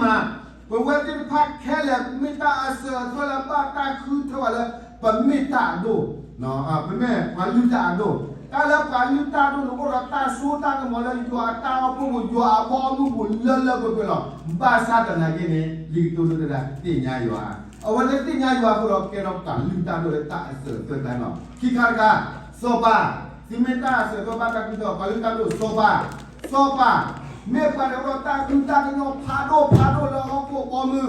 မး, ပဝဲသ့ၣ်တဖၣ်ခဲလၢာ် မ့ၢ်တၢ်အစၢၤအသွဲၣ်လၢဘၣ်တၢ်ဃုထၢဝဲလၢ ပမ့ၢ်တၢ်အဒိၣ်, ပမ့ၢ်ပှၤလုၢ်တၢ်အဒိၣ်, တၢ်လၢပှၤလုၢ်တၢ်အဒိၣ်န့ၣ် အိၣ်ဒီးတၢ်စိတၢ်ကမီၤလၢယွၤအတၢ်အိၣ်ဖှိၣ်ပူၤ ယွၤအဘီအမုၢ်ပူၤလၢလၢပှဲၤပှဲၤလီၤ. ဘၣ်ဆၣ်သနာ်က့န့ၣ် လံာ်ကတိၤဒိတဲဒၣ်သ့ၣ်ညါယွၤ, အဝဲသ့ၣ်သ့ၣ်ညါယွၤအဃိဒီး ကဲထီၣ်ပှၤလုၢ်တၢ်ဒိၣ်လၢတၢ်အစၢၤအသွဲၣ်တဖၣ်န့ၣ်လီၤ. ခံခါတခါ, စီၤပၤ, သုမ့ၢ်တၢ်အစၢၤအသွဲၣ်ဘၣ်တၢ်ဃုထၢအီၤ ပှၤလုၢ်တၢ်ဒိၣ်စီၤပၤ, စီၤပၤ, မ့ၢ်ပှၤလၢအိၣ်ဒီးတၢ်အုၣ်တၢ်ကနီၤဖးဒိၣ်ဖးဒိၣ်လၢဟီၣ်ခိၣ်ဘီ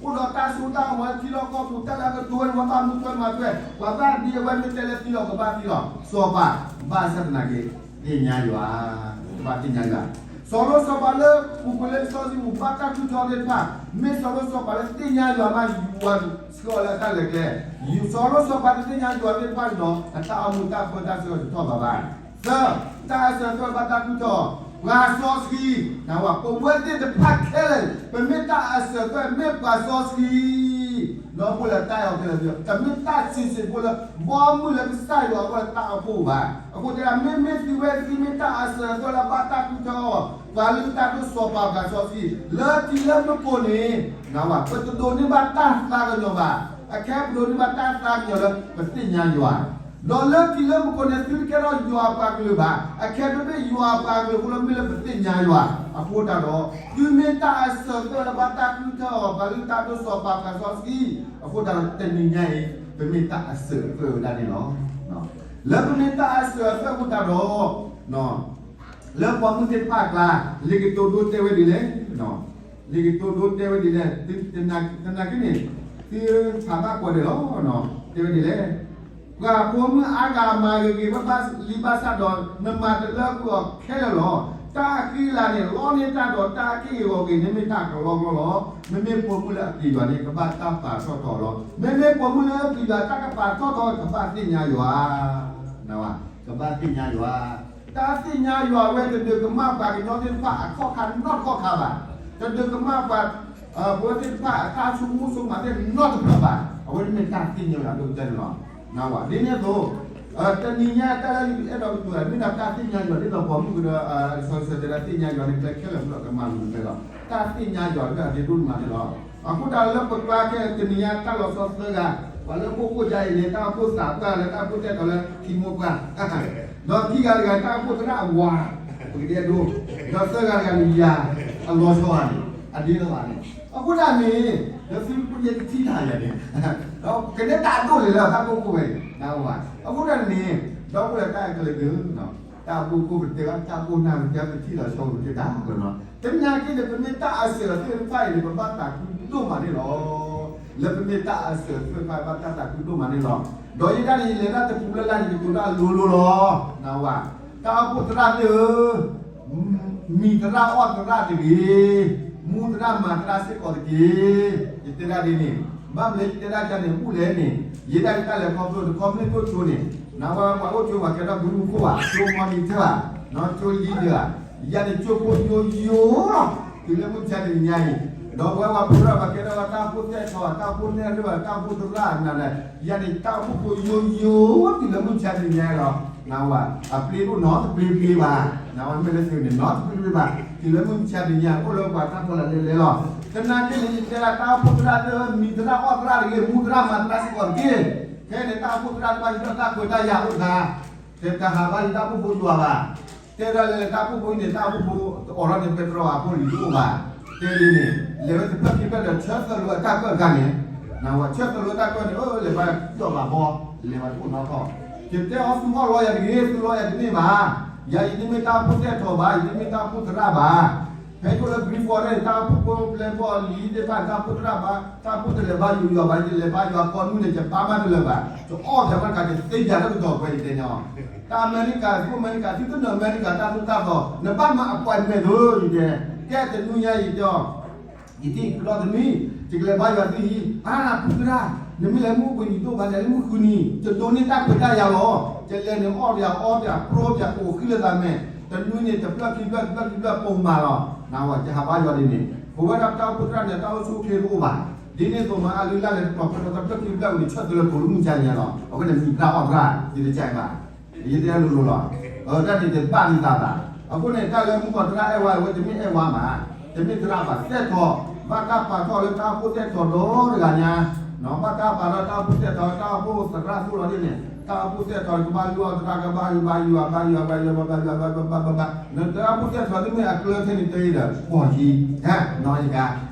မုၢ်, အိၣ်ဒီးတၢ်စိတၢ်ကမီၤလၢထံလီၢ်ကီၢ်ပူၤ တၢ်လၢအကတိၤဝဲန့ၣ် ပှၤဘၣ်မူထွဲမၤထွဲ, ပှၤဘၣ်ဒ်အဝဲမ့ၢ်တဲလၢသံလီၤကဘၣ်သံလီၤ. စီၤပၤ, ဘၣ်ဆၣ်သနာ်က့ သ့ၣ်ညါယွၤ, ကဘၣ်သ့ၣ်ညါယွၤ. စီၤလိၤစီၤပၤလၢပူၤကွံာ်လၢလံာ်စီဆှံပူၤ ဘၣ်တၢ်ဃုထၢသ့ၣ်တဖၣ်, မ့ၢ်စီၤလိၤစီၤပၤလၢသ့ၣ်ညါယွၤမး ယွၤဆှၢအီၤလၢတၢ်လဲၤကျဲ, စီၤလိၤစီၤပၤတသ့ၣ်ညါယွၤသ့ၣ်တဖၣ်န့ၣ်ဒီး အတၢ်အိၣ်မူတၢ်ပၢတၢ်ဆှၢအီၤတထီၣ်ဘးဘၣ်. သၢ, တၢ်အစၢၤအသွဲၣ်ဘၣ်တၢ်ဃုထၢအီၤ, ပှၤစီဆှံ, နဝၤ, ပဝဲသ့ၣ်တဖၣ်ခဲလၢာ် ပမ့ၢ်တၢ်အစၢၤအသွဲၣ် မ့ၢ်ပှၤစီဆှံ ဒီးအိၣ်လၢတၢ်အဲၣ်အီၤခဲလၢာ်, တမ့ၢ်တၢ်စံးဆံးဖိလၢ ဘီမုၢ်လၢကစၢ်ယွၤအဂီၢ်လၢတၢ်အိၣ်ဖှိၣ်ဘၣ်. အဃိတဲဒၣ် မ့မ့ၢ်သုဝဲသ့ၣ်မ့ၢ်တၢ်အစၢၤအသွဲၣ်လၢဘၣ်တၢ်ဃုထၢအီၤ, ပှၤလုၢ်တၢ်ဒိၣ်စီၤပၤပှၤစီဆှံ လၢထံလၢမူခိၣ်န့ၣ်, နဝၤ, ပတဒိးန့ၢ်ဘၣ်တၢ်သးကညီၤဘၣ်. အခဲပဒိးန့ၢ်ဘၣ်တၢ်သးကညီၤလၢပသ့ၣ်ညါယွၤ ဒီးလၢထံလၢမူခိၣ်န့ၣ် သုတကဲထီၣ်ယွၤအပှၤကလုာ်ဘၣ်. အခဲပမ့ၢ်ယွၤအပှၤကလုာ်အဃိလၢမ့ၢ်လၢပသ့ၣ်ညါယွၤ, အဃိတၢ်ဒီး သုမ့ၢ်တၢ်အစၢၤအသွဲၣ်လၢဘၣ်တၢ်ဃုထၢအီၤ ပှၤလုၢ်တၢ်ဒိၣ်စီၤပၤပှၤစီဆှံ, အဃိတၢ်ဒီးတနံၤညါအံၤ ပမ့ၢ်တၢ်အစၢၤအသွဲၣ်ဝဲဒၣ်န့ၣ်လီၤ. လၢပမ့ၢ်တၢ်အစၢၤအသွဲၣ်အဃိတၢ်ဒီး လၢပိာ်မုၣ်သ့ၣ်တဖၣ်အကျါ လံာ်ကတိၤဒိတဲဝဲဒ်လဲၣ်, လံာ်ကတိၤဒိတဲဝဲဒ်လဲၣ်, သနာ်က့န့ၣ် သုဖးဘၣ်ကွၢ်ဒဲးလီၤ, တဲဝဲဒ်လဲၣ်, ပှၤပိာ်မုၣ်အါဂၤမၤဂ့ၤဂ့ၤဘၣ်ဘၣ်လံဘၣ်ဆၣ်ဒီး နမၤတလၢကွံာ်အီၤခဲလၢာ်လီၤ. တၢ်အဃံအလၤန့ၣ် လီန့ၢ်တၢ်ဒီးတၢ်အက့ၢ်ဂီၤဂ့ၤန့ၣ် မ့ၢ်တၢ်ကလီကလီလီၤ. မ့မ့ၢ်ပိာ်မုၣ်လၢအပျံၤယွၤန့ၣ် ကဘၣ်တၢ်ပာ်ထီၣ်ထီအီၤလီၤ. မ့မ့ၢ်ပိာ်မုၣ်လၢအပျံၤယွၤတၢ်ကပာ်ထီၣ်ထီ ကဘၣ်သ့ၣ်ညါယွၤ, ကဘၣ်သ့ၣ်ညါယွၤ. တၢ်သ့ၣ်ညါယွၤဝဲတဒုးကမၣ်ပှၤကညီသ့ၣ်တဖၣ်အခီၣ်ခါနီတခီၣ်ခါဘၣ်. တဒုးကမၣ်ပှၤ ပဝဲသ့ၣ်တဖၣ်အတၢ်ဆိကမိၣ်ဆိကမးသ့ၣ်နီတဖျၢၣ်ဘၣ်. အဝဲန့ၣ်မ့ၢ်တၢ်သ့ၣ်ညါယွၤဒိၣ်ကတၢၢ်န့ၣ်လီၤ. နဝၤ, ဒ်န့ၣ်အသိး တနံၤညါတၢ်လၢယအဲၣ်ဒိးကတိၤတၢ် မ့ၢ်ဒၣ်တၢ်သ့ၣ်ညါယွၤဒ်သိးပိာ်မုၣ်ကဒီး စီၤစၢၤတဲဒၣ်သ့ၣ်ညါယွၤန့ၣ် ကျဲခဲလၢာ်မ့ၢ်ဒီးကမၤလိၤတဖဲလီၤ. တၢ်သ့ၣ်ညါယွၤတဖဲအဒ့ဒိၣ်န့ၣ်မးန့ၣ်လီၤ. အဃိတၢ်လၢပကျါခဲတနံၤညါတၢ်လီၤဆီသၢဂၤ, ပှၤလၢအိၣ်ဖှိၣ်ယါအံၤန့ၣ် တၢ်အိၣ်ဖှိၣ်သးပှၢ်လၢတၢ်အိၣ်ဖှိၣ်တဲာ်ထီၣ်လၢခံမိၢ်ပှၢ် ဒီးခံဂၤတဂၤတၢ်အိၣ်ဖှိၣ်သရၣ်အဝၤ, ပကတဲဒိ, ဒီးသၢဂၤတဂၤန့ၣ်ယၤ, အလီၤဆီဂၤန့ၣ်, အဒ့လီၤဂၤန့ၣ်, အဃိဒၣ်န့ၣ်, ဒီးသုကယဲကထံၣ်တၢ်ယၤန့ၣ်, ဒီးကနဲတၢ်အဒိၣ်န့ၣ်လၢတၢ်အိၣ်ဖှိၣ်ဝဲအံၤ, အဃိဒၣ်န့ၣ်, ဒီပုၢ်ဝဲၢ်တၢ်အဲၣ်ကလၢာ်က့ၤ, တၢ်အိၣ်ဖှိၣ်ကတၢၢ် တၢ်အိၣ်ဖှိၣ်နၢ်ကတၢၢ် ပထံၣ်လီၤဆီကတၢၢ်တၢ်လီၤ. သနာ်က့န့ၣ် ပမ့ၢ်တၢ်အစၢၤအသွဲၣ်တဖၣ်အံၤန့ၣ် ပဘၣ်သးခုဒိၣ်မးန့ၣ်လီၤ. လၢပမ့ၢ်တၢ်အစၢၤအသွဲၣ်တဖၣ် ဘၣ်တၢ်သးခုဒိၣ်မးန့ၣ်လီၤ. ဒီးယဲဒၣ်န့ၣ် ယလဲၤတၢ်တပူၤလၢ်လၢ် ယကတိၤတၢ်လိၤလိၤလီၤ. နဝၤ, တၢ်အိၣ်ဖှိၣ်သရၣ်သ့ၣ်ဧၢ, မံသရၣ်အီၣ်သရၣ်တဂ့ၤ, မူသရၣ်မၤသရၣ်စ့ၢ်ကီးတက့ၢ်. ယတဲဒၣ်ဒ်န့ၣ်, ဘၣ်မနုၤယတဲဒၣ်ဒ်န့ၣ် ဘူၣ်လဲၣ်န့ၣ်, ယဲဒၣ်ယတၢ်လဲၤခီဖျိတခီ မ့ၢ်အိၣ်ကၠိန့ၣ်, နဝၤ ပှၤအိၣ်ကၠိပှၤကဲထီၣ်ဘုမူခိၣ်ဘၣ်, ကၠိမီနံၤတၢၢ်ဘၣ်, ကၠိလံဒၢးဘၣ်, ယၤန့ၣ်ကၠိဖိယိယိလီၤ. တုၤလၢမုၢ်ဆါတနံၤညါအံၤ, ဒီးပဝဲပှၤဖုရၣ်ပှၤကဲထီၣ်ဝဲတၢ်အိၣ်ဖှိၣ်သဲထီၣ် တၢ်အိၣ်ဖှိၣ်နဲၣ်ရ့ၣ်ဘၣ် တၢ်အိၣ်ဖှိၣ်သရၣ်နၤဒီး, ယၤန့ၣ်တၢ်အိၣ်ဖှိၣ်ဖိယိယိ တုၤလၢမုၢ်ဆါတနံၤညါအံၤလီၤ. နဝၤ, အပျ့ၤဒိၣ်နီတပျ့ၤပျ့ၤဘၣ်, နဝၤ မ့ၢ်လၢသုန့ၣ် နီတပျ့ၤပျ့ၤဘၣ်, တုၤလၢမုၢ်ဆါတနံၤညါ အိၣ်လၢပှၤတၢ်ဖီလာ်လဲၤလဲၤလီၤ. သနာ်က့န့ၣ် ယတဲဒၣ်တၢ်အိၣ်ဖှိၣ်သရၣ်သ့ၣ်ဧၢ, မံသရၣ်အီၣ်သရၣ်တဂ့ၤ, မူသရၣ်မၤသရၣ်စ့ၢ်ကီးတက့ၢ်. ခဲအံၤန့ၣ် တၢ်အိၣ်ဖှိၣ်သရၣ်တဖၣ် ယတၢ်ခွဲးတၢ်ယာ်အိၣ်သး, တဟးဘါယတၢ်အိၣ်ဖှိၣ်ဖိယွၤဘၣ်. တဲဒၣ်လဲာ်လၢတၢ်အိၣ်ဖှိၣ်ဖိအံၤန့ၣ် တၢ်အိၣ်ဖှိၣ်ဖိတအိးထီၣ်န့ၣ် ပဲတြီအဖိလံၤတအိၣ်ဘၣ်. တဲဒ်န့ၣ်, လဲၤဝဲတဖျၢၣ်ခံဖျၢၣ်ဒီး ဆၢသၢလိာ်အတၢ်ကၢၣ်တခါန့ၣ်, နဝၤ ဆၢသၢလိာ်အတၢ်ကၢၣ်န့ၣ် အၢ လဲၤဘါဒီးဘီ, လဲၤဘါတအိၣ်နီတခီၣ်. ယတဲအီၤ သုအီၣ်လီၤယၤတဂ့ၤ, သုလီၤယၤတန့ၢ်ဘၣ်. ယၤအံၤတမ့ၢ်တၢ်အိၣ်ဖှိၣ်သဲထီၣ်ဘၣ်, ယတမ့ၢ်တၢ်အိၣ်ဖှိၣ်သရၣ်ဘၣ်. ဖဲယအိၣ်လၢ British Foreign န့ၣ် တၢ်အိၣ်ဖှိၣ်ဖိပျဲၢ်ဘီၣ်လံသ့ၣ်တဖၣ် တၢ်အိၣ်ဖှိၣ်သရၣ်ဘၣ်, တၢ်အိၣ်ဖှိၣ်တလဲၤဘါယိၤယွၤဘၣ်, ယလဲၤဘါယွၤကီၢ်နူန့ၣ် ယပာ်မးတလၢာ်ဘၣ်, ယအီၣ်ပျးမးတခါ ယသ့ပျးတၢ်ကတီၢ်ပှဲၤ ယတဲန့ၣ်အီၤ. တၢ်အမဲရကၤ သုးအမဲရကၤ သုတနၢၤအမဲရကၤ တၢ်သိၣ်တၢ်သီ, နဘၣ်မၤ appointment သု, ယတဲ, ကဲတနွံညါအံၤတဲအီၤ ယထံၣ်ကဒီးတနွံ, ယကလဲၤဘါယွၤသုဟံၣ်, အါ ဖုသရၣ်, နမ့ၢ်လဲၤမုၢ်ပှဲၤနံၤဒိၣ်ဘၣ်န့ၣ် လၢမုၢ်ဃုနံၤ, ယဒိးန့ၢ်တၢ်ခွဲးတၢ်ယာ်လီၤ. ယလဲၤန့ၣ်အီၣ်ပျးအီပျး ပြီပျး အိၣ်ဃံလၢသးမဲာ်, တနွံန့ၣ် တဖျၢၣ်ခံဖျၢၣ် တဖျၢၣ်ခံဖျၢၣ် ပိာ်မၤလီၤ. နဝၤ ယဟးဘါယွၤဒ်န့ၣ်, ပဝဲဒၣ်ပတၢ်အိၣ်ဖှိၣ်သရၣ်န့ၣ် တၢ်အိၣ်ဆူၣ်အိၣ်ချ့တအိၣ်ဘၣ်. ဒ်န့ၣ်အသိးမး အလုၢ်အလၢ်လဲၤတပျီၤဖဲထီၣ် တဖျၢၣ်ခံဖျၢၣ်ဝံၤန့ၣ် ဆၢသၢလၢပှဲၤလၢမုၢ်ဆါန့ၣ်ညါလီၤ. အဃိန့ၣ် မံသရၣ်အီၣ်သရၣ် ယတကဲဘၣ်. ယတဲလိၤလိၤလီၤ. တၢ်န့ၣ်တဘၣ်ဒံးသးဘၣ်. အဃိန့ၣ် တၢ်လၢမုၣ်ကီၤသရၣ်အဲၣ်ဝါ အဝဲတမ့ၢ်အဲၣ်ဝါဘၣ်, တမ့ၢ်သရၣ်ဘၣ် သဲထီၣ် ဘၣ်တၢ်ပာ်ထီၣ်လၢတၢ်အိၣ်ဖှိၣ်သဲၣ်ထီၣ်ဒီတဂၤညါ, ဘၣ်တၢ်ပာ်ထီၣ်တၢ်အိၣ်ဖှိၣ်သဲၣ်ထီၣ် တၢ်အိၣ်ဖှိၣ်သရၣ်သိၣ်လီၤဒ်န့ၣ် တၢ်အိၣ်ဖှိၣ်သဲၣ်ထီၣ်ကဘၣ်လူအီၤသရၣ် ကဘၣ်ယွၤ ဘၣ်ယွၤ ဘၣ်ယွၤ ဘၣ်ယွၤ ဘၣ်ယွၤ ဘၣ်ယွၤ ဘၣ်ယွၤ ဘၣ်ယွၤ နတၢ်အိၣ်ဖှိၣ်သဲၣ်ထီၣ်ဒ်မ့ၢ်အကျၢၤထဲန့ၣ်တဂ့ၤဒီး ပီၢ်ဆံ, နီၢ်ယကါ,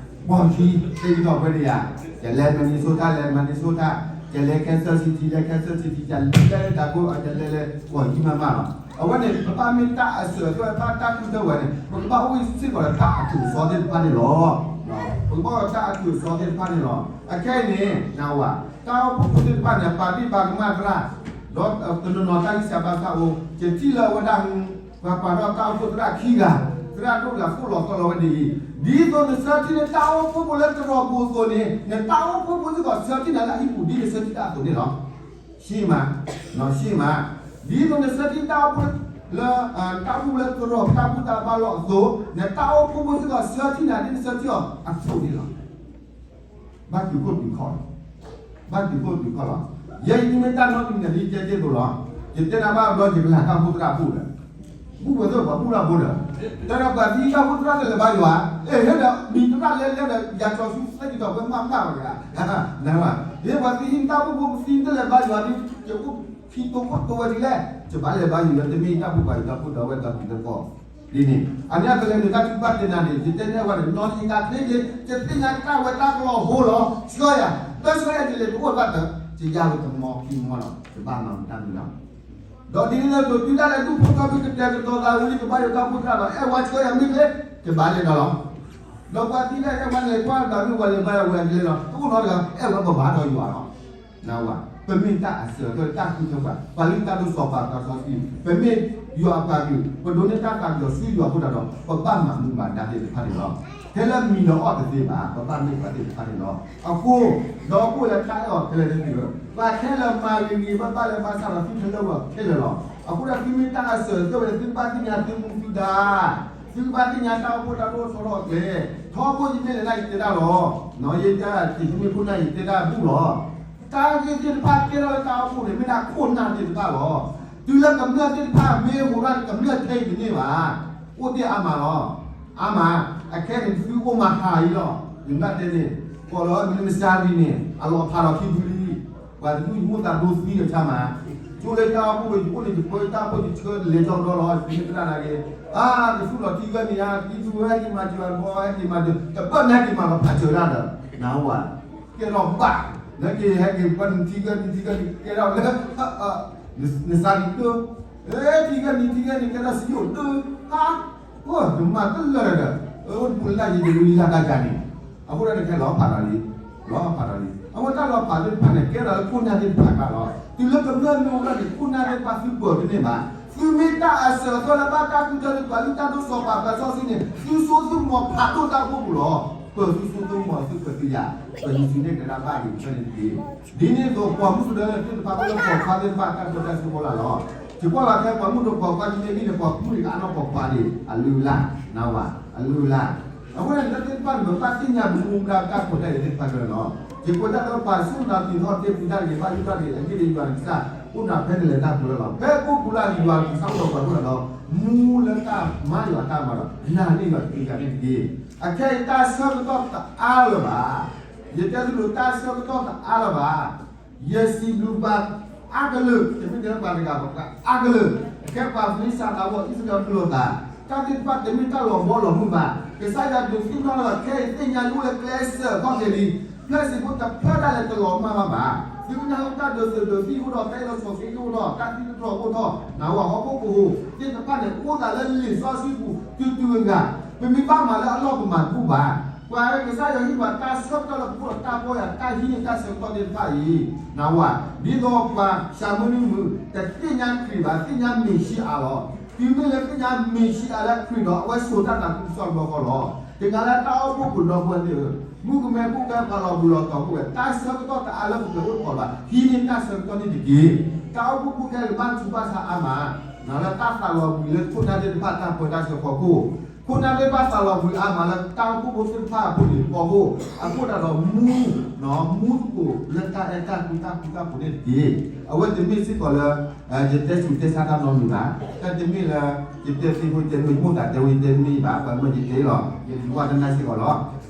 ပီၢ်ဆံ, တဂ့ၤထီၣ်ပှဲၤဒံးယၤ, ယလဲၤ Minnesota လဲၤ Minnesota, ယလဲၤ Kansas City လဲၤ Kansas City ယလဲၤလၢတၢ်ကိး ယလဲၤလဲၤ ပီၢ်ဆံမးမးလီၤ. အဝဲန့ၣ် ပဘၣ်မ့ၢ်တၢ်အစၢၤအသွဲၣ် ဘၣ်တၢ်ဃုထၢဝဲန့ၣ် ပကဘၣ်အိၣ်စ့ၢ်ကီးလၢတၢ်အထူးအစီသ့ၣ်တဖၣ်န့ၣ်လီၤ. ပကဘၣ်အိၣ်တၢ်အထူးအစီသ့ၣ်တဖၣ်န့ၣ်လီၤ. အခဲအံၤန့ၣ် နဝၤ, တၢ်အိၣ်ဖှိၣ်ဖိသ့ၣ်တဖၣ်န့ၣ် ပာ်ဒ့ၣ်ပာ်ကမၣ်သရၣ်, ဒီးတနီၤနီၤတၢ်ဂံၢ်စၢ်ဘါစၢ်အိၣ်, ယထံၣ်လၢအဝဲဒၣ် ပှၤပာ်ထီၣ်တၢ်အိၣ်ဖှိၣ်သရၣ်ခံဂၤ, သရၣ်ဒိၣ်တဂၤသိၣ်လီၤသီလီၤဝဲဒ်အံၤ, ဒ်သိးနဆၢထံၣ်န့ၢ်တၢ်အိၣ်ဖှိၣ်ဖိလၢတရီၢ်ပူၤအသိးန့ၣ် နတၢ်အိၣ်ဖှိၣ်ဖိစ့ၢ်ကီးဆၢထံၣ်နၤလၢအဟံၣ်ပူၤ ဒ်နဆၢထံၣ်တၢ်အသိးန့ၣ်လီၤ. ဆံမး, ဆံမး, ဒ်သိးနဆၢထံၣ်တၢ်အိၣ်ဖှိၣ်လၢ တၢ်အိၣ်ဖှိၣ်ဖိလၢတရီၢ်တၢ်ဘူၣ်တၢ်ဘါလီၤအသိး, နတၢ်အိၣ်ဖှိၣ်ဖိစ့ၢ်ကီးဆၢထံၣ်နၤဒ်နဆၢထံၣ်အီၤအသိးန့ၣ်လီၤ. ဘၣ်တုၤခိၣ်တုၤခီၣ်လီၤ. ဘၣ်တုၤခိၣ်တုၤခီၣ်လီၤ. ယဲယမ့ၢ်တၢ်နီတမံၤန့ၣ် ဒ်ယတဲတ့ၢ်အသိးလီၤ. ယတဲနၤဘၣ်ဘျီ ယကလၢ်တၢ်အိၣ်ဖှိၣ်သရၣ်ဘူၣ်ဒီး ဘူၣ်ဝဲသ့ၣ်ပှၤဘူၣ်တၢ်ဖိဒီး, တဲဒီးပှၤသံတၢ်အိၣ်ဖှိၣ်သရၣ်တလဲၤဘါယွၤ, အဲၣ် ဟဲဒီးမံၤသရၣ်လဲၤလဲၤဒီး ယၤကၠီၤဆူသ့ၣ်ကတီၢ်ဖဲမးမးဝဲဒၣ်, နဝၤ, ဟဲပှၤသံတၢ်အိၣ်ဖှိၣ်ဖိ ပသံတလဲၤဘါယွၤဒီး ယအိၣ်ခံတိခိၣ်တိဝဲဒ်လဲၣ်, ယဘၣ်လဲၤဘါယွၤ တမ့ၢ်တၢ်ဘူၣ်ဘၣ်ယွၤတၢ်ဖိဒီးဝဲဒီးတုၤလၢကီၢ် ဒ်န့ၣ် အန့ၣ်အကလဲၤနုာ်တၢ်ထုကဖၣ်သ့ၣ်နၤန့ၣ် ယတဲန့ၢ်အဝဲန့ၣ် နီၢ်ယကၤချ့က့ၤ ယသ့ၣ်ညါတၢ်ဝဲတၢ်ကလီၤဟိလီၤ ဆှၢယၤ တၢ်ဆှၢယၤယလဲၤတအိၣ်ဘၣ်တၢ် ယယါဝဲတမီခံမီလီၤ ယဘၣ်မၤမတၢ်မံၤလီၤ. ဒီးဒ်န့ၣ်လၢဒိးတုၤဒၣ်လဲာ်ဒူၣ်ဖိထီဘိ ကတဲာ်ကတီၤသးဝံၤလံ ကဘါယွၤတၢ်အိၣ်ဖှိၣ်သရၣ်ဒီး အဲၣ်ဝဲဆှၢယၤမ့ၢ်ကျဲ ယဘၣ်လဲၤဒီးလီၤ. ဒီးပှၤသံဒၣ်အဲၣ်ဝဲန့ၣ် ကွၢ်ဒၣ်မ့ၢ်ဝဲလဲၤဘါယွၤဝဲကျဲလီၤ တအိၣ်နီတဂၤ အဲၣ်ဝဲပဘၣ်ဒီးယွၤလီၤ. နဝၤ, ပမ့ၢ်တၢ်အစၢၤအသွဲၣ် တၢ်ဃုထၢပှၤ ပှၤလုၢ်တၢ်ဒိၣ်စီၤပၤသးစီဆှံ ပမ့ၢ်ယွၤအပှၤကလုာ် ပဒိးန့ၢ်တၢ်သးကညီၤဆူယွၤအဃိသတးဒီး ပဘၣ်မၤမူဘၣ်ဒါသ့ၣ်တဖၣ်န့ၣ်လီၤ. ထဲလၢမံၤဒီးအီၣ်တသ့ဘၣ် ပဘၣ်မ့ၢ်ပှၤသ့ၣ်တဖၣ်န့ၣ်လီၤ. အဃိ ဒီးအိၣ်လၢတၢ်အဲၣ်အီၤခဲလၢာ်န့ၣ်လီၤ. ပှၤခဲလၢာ်မၤဂ့ၤဂ့ၤဘၣ်ဘၣ်လၢဘၣ်ဆၣ်ဒီး သုခဲလၢာ်ဝဲခဲလၢာ်လီၤ. အဃိဒီးသုမ့ၢ်တၢ်အစၢၤအသွဲၣ်ဝဲန့ၣ် သုကဘၣ်သ့ၣ်ညါသုမူသုဒါ သုကဘၣ်သ့ၣ်ညါတၢ်အိၣ်ဖှိၣ်တၢ်ဒိၣ်ထီၣ်ထီထီၣ်အကျဲ, ထီဘိယမ့ၢ်လဲၤဒၣ်ယတဲဒၣ်လီၤ. ယတၢ်တမ့ၢ်ခိၣ်နၢ်ယတဲဒၣ်ဘူၣ်လီၤ. တၢ်ဂ့ၢ်သ့ၣ်တဖၣ်ကဲထီၣ်လၢတၢ်အိၣ်ဖှိၣ်န့ၣ် မ့ၢ်ဒၣ်ခိၣ်နၢ်သ့ၣ်တဖၣ်လီၤ. တုၤလၢကမျၢၢ်သ့ၣ်တဖၣ်မ့ၢ်ဟူးထီၣ်န့ၣ် ကမျၢၢ်ထဲအံၤတန့ၢ်ဘၣ်. အိၣ်တ့ၢ်အါမးလီၤ. အါမး, အခဲန့ၣ်သုအိၣ်မးဟးအံၤလီၤ. ယမ့ၢ်တဲန့ၣ် ကိးလီၤမ့ၢ်နစၢ်ဂံၤန့ၣ် အလီၤဖးလီၤခံဘုလံ ပှၤတဒူၣ်ယမိၣ်သးဒိသံဒီးဆါမး, ကၠိလၢတၢ်အိၣ်ဖှိၣ်ဝဲ ယအိၣ်န့ၣ် ယပၢတၢ်အိၣ်ဖှိၣ် ယဆှၢတလဲၤကၠီကဒီလီၤ ယမ့ၢ်သရၣ်နာ်က့ၤ, အါ ကသူၣ်လီၤထံဂၢၢ်န့ၣ်ဧါ တံၤသူဝဲဟဲက့ၤမၤစၢၤအဘီ ဟဲက့ၤမၤစၢၤ တဘၣ်နဟဲက့ၤမၤလီၤဖးစၢၤတၢ်ဒီး နဝၤ, ကဲထီၣ်ဘၣ်, နဟဲက့ၤ ဟဲက့ၤပှၤနထံဂၢၢ်နထံဂၢၢ်န့ၣ် ကဲထီၣ်လၢ နစၢ်ဂံၤတၢ ထံဂၢၢ်နထံဂၢၢ်န့ၣ် ကဲထီၣ်စံယိၣ်တၢ ဟါ အိၣ် နမၤတလၢာ်ဒီး အိၣ်တပူၤလၢယတလူလၢ်တၢ်ကါန့ၣ်, အဃိဒီးနကဲလီၤဖးဒီးလံ, လီၤဖးဒီးလံ. အဃိတၢ်လီၤဖးသ့ၣ်တဖၣ်န့ၣ် ကဲထီၣ်လၢခိၣ်နၢ်သ့ၣ်တဖၣ်အကျါလီၤ. တုၤလၢကမျၢၢ်မ့ၢ်အိၣ်ဘၣ်န့ၣ် ခိၣ်နၢ်သ့ၣ်တဖၣ်သုပၢၤတန့ၢ်ဘၣ်. သုမ့ၢ်တၢ်အစၢၤအသွဲၣ်လၢဘၣ်တၢ်ဃုထၢလၢပှၤလုၢ်တၢ်ဒိၣ်စီၤပၤသးစီဆှံန့ၣ် သုစိသုမီၤဖးဒိၣ်တၢ်အိၣ်ဖှိၣ်ပူၤလီၤ. ပၢၤသုစိသုမီၤသုပၢၤသုယၤ, ပယ့ၣ်ၡူးန့ၣ်ကဲဒၣ်ဘၣ်ဂ့ၤဖဲန့ၣ်တက့ၢ်. ဒ်န့ၣ်အသိး ပိာ်မုၣ်ကဒၢသ့ၣ်တဖၣ် အိၣ်လၢပိာ်ခွါသ့ၣ်တဖၣ် တၢ်ပၢတၢ်ဆှၢဖီလာ်လီၤ. ယကွၢ်ဘၣ်ခဲပိာ်မုၣ်ဒီးပိာ်ခွါ ယမ့ၢ်ဂံၢ်န့ၣ် ပိာ်မုၣ်န့ၣ်ကအါထီၣ်ပိာ်ခွါန့ၣ် အလုၢ်အလၢ်, နဝၤ, အလုၢ်အလၢ်. အဃိန့ၣ် လၢသ့ၣ်တဖၣ်န့ၣ် ပဘၣ်သ့ၣ်ညါမူဒါတၢ်ခွဲးတၢ်ယာ်သ့ၣ်တဖၣ်ကလၢာ်လီၤ. ယကွဲးတၢ်လၢပှၤဆူၣ်နၤသံးထီၣ်တ့ၢ်ပူၤတၢ်တဂ့ၤ ဘၣ်ယိၣ်တၢ်တဂ့ၤ အဂ့ၢ်ဒ်အံၤ ယွၤနကစၢ် အိၣ်နၤဖဲနလဲၤတၢ်ပူၤလၢလီၤ. ဖဲကိၣ်ပူၤလၢ်န့ၣ် ယွၤနကစၢ်အိၣ်ဒီးပှၤအိၣ်ဒီး မူလၢတၢ်မၤယွၤတၢ်မၤဒီး နာ်န့ၢ်ယွၤတက့ၢ် ယၤန့ၣ်တက့ၢ်. အခဲအံၤတၢ်ဆၢကတီၢ်တအါလၢၤဘၣ်. ယတဲသုလိၤ တၢ်ဆၢကတီၢ်တအါလၢၤဘၣ်. ယစံးဘျုးပှၤအါကလုာ်, တမ့ၢ်ထဲပှၤတဂၤဘၣ် ပှၤအါကလုာ်, အခဲပှၤဖလံးစတံးဖိ အံၣ်စရ့လးမုၢ်လိာ်သး, တၢ်သ့ၣ်တဖၣ်တမ့ၢ်တၢ်လီၤဘီလီၤမုၢ်ဘၣ်. ကစၢ်ယွၤဒုးသ့ၣ်နီၣ်လၢခဲအံၤ သ့ၣ်ညါယအိၣ်လၢကျဲစၢၤခီၣ်က့ၤလံ. ဖျၢၣ်စံးဖိတဖျၢၣ်ဒၣ်လဲာ်တလီၤမၢ်ဘၣ်ဘၣ်. သုကနၢ်ဟူတၢ်ဒိးသုးဒိးသံၣ်အိၣ်ထီၣ် တၢ်အ့ၣ်လိာ်ဆိးက့အိၣ်ထီၣ် တၢ်သံတတြီၤအိၣ်ထီၣ် နဝၤဟီၣ်ခိၣ်ကဟူးသ့ၣ်တဖၣ်န့ၣ် အိၣ်သးလၢလံာ်စီဆှံပူၤ တုၤတုၤဂၤဂၤ, ပမ့ၢ်ဘၣ်မၤလၢအလီၢ်ပမၤတဘူၣ်ဘၣ်. ပှၤကစၢ်ယွၤဟ့ၣ်ပှၤတၢ်ဆၢကတီၢ်လၢပခိၣ်ဒီးတၢ်ပီၢ်ယၤ တၢ်ဟံးန့ၢ်တၢ်ဆၢကတီၢ်သ့ၣ်တဖၣ်အံၤ, နဝၤ, ဒ်သိးပှၤၡၤမရံမုၣ် တသ့ၣ်ညါခရံာ်ဘၣ် သ့ၣ်ညါမ့ၣ်ၡံအၤလီၤ. တုၤမ့ၢ်လၢသ့ၣ်ညါမ့ၣ်ၡံအၤလၢခရံာ်ဒီး အဝဲဆိးတၢ်သးခုကစီၣ်တဘျီဃီလီၤ. တဂၤလၢတၢ်အိၣ်ဖှိၣ်ပူၤဒီပုၢ်ဝဲၢ်သ့ၣ်ဧၢ, မုၣ်ကမဲဖိၣ်ဃဲပှၤလီၤဘှံးလီၤတီၤဖိၣ်ဃဲ တၢ်ဆၢကတီၢ်တအါလၢပကအိၣ်တကိးဘၣ် ဟံးန့ၢ်တၢ်ဆၢကတီၢ်န့ၣ်တက့ၢ်. တၢ်အိၣ်ဖှိၣ်ဖိၣ်ဃဲလၢဘၣ်ဆူးဘၣ်ဆါအါမး, နလၢတၢ်သးလီၤဘှံးလၢခိၣ်နၢ်သ့ၣ်တဖၣ်တၢ်ပၢတၢ်ဆှၢဖီခိၣ်, ခိၣ်နၢ်သ့ၣ်တဖၣ်သးလီၤဘှံးအါမးလၢတၢ်အိၣ်ဖှိၣ်ဖိသ့ၣ်တဖၣ်အဖိလံၤဖီခိၣ်, အဃိသတးဒီးမူ, မူသကိးလၢတၢ်အဲၣ်တၢ်ကွံတၢ်ဃူတၢ်ဖိးန့ၣ်တက့ၢ်. အဝဲတမ့ၢ်စ့ၢ်ကီးလၢ ယတဲဆူးတဲဆါတၢ်နီတမံၤဘၣ်. တၢ်တမ့ၢ်လၢ ယတဲသ့ဖိတဲမ့ၢ်ယမိၣ်သးတဲဝဲယတဲမ့ၢ်ဘၣ် ပှၤမၢယတဲလီၤ. ယကဝၢ်တနၢ်စ့ၢ်ကီးလီၤ.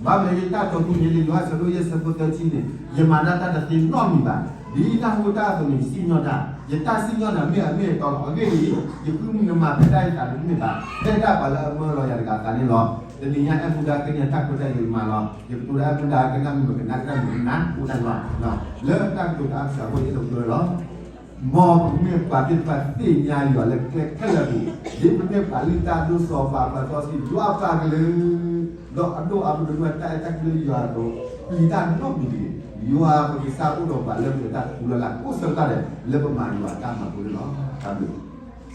ဘၣ်မနုၤယတၢ်တိာ်ထူန့ၣ် လံာ်ယိၤဟၣ်အဆၢဒိၣ်ယဲၢ်ဆၢဖိသၢဆံန့ၣ်, ယမၤတၢ်တသ့နီတမံၤဘၣ်. ဒ်နၢ်ဟူတၢ်အသိးန့ၣ် ယစံၣ်ညီၣ်တၢ်, ယတၢ်စံၣ်ညီၣ်န့ၣ် မ့ၢ်အမ့ၢ်အတီလီၤ. အဂ့ၢ်ဒ်အံၤ, ယဃုမုၢ်နမၤဖဲတၢ်အသးန့ၣ်တမ့ၢ်ဘၣ်, ဖဲတၢ်ပာ်လၢအမၢလီၤယၤတဂၤအသးန့ၣ်လီၤ. တနံၤညါအဲၣ်မူဒါကန့ၢ်တၢ်ခွဲးတၢ်ယာ်ယမၤလီၤ. ယကတိၤတၢ်အဲၣ်မူဒါကနၣ်မုာ်ကနၣ်ကနၣ်မုာ်ကနၣ်အိၣ်တၢ်လီၤ. လၢတၢ်ကတိၤတၢ်အကစၢ်ဖိအံၤတဖျၢၣ်လီၤ. မ်ပမ့ၢ်ပှၤသ့ၣ်တဖၣ်သ့ၣ်ညါယွၤလၢကျဲခဲလၢာ်ပူၤ, ဒ်ပမ့ၢ်ပှၤလုၢ်တၢ်အဒိၣ်စီၤပၤအပှၤစီဆှံ ယွၤအပၢ်ကလုာ်, ဒီးအဒိၣ်အါဘျုးဒိၣ်မးတၢ်အဲၣ်တၢ်ကွံလၢယွၤအသိး, ပျံၤတၢ်နီတမံၤတဂ့ၤ. ယွၤပကစၢ်အိၣ်ဒီးပှၤလၢမုၢ်လၢ်တၢ်ထူလၢ်လၢ်ကိးဆၢကတီၢ်ဒဲး လၢပမၤယွၤအတၢ်မၤဖိန့ၣ်လီၤ. တၢ်ဘျုး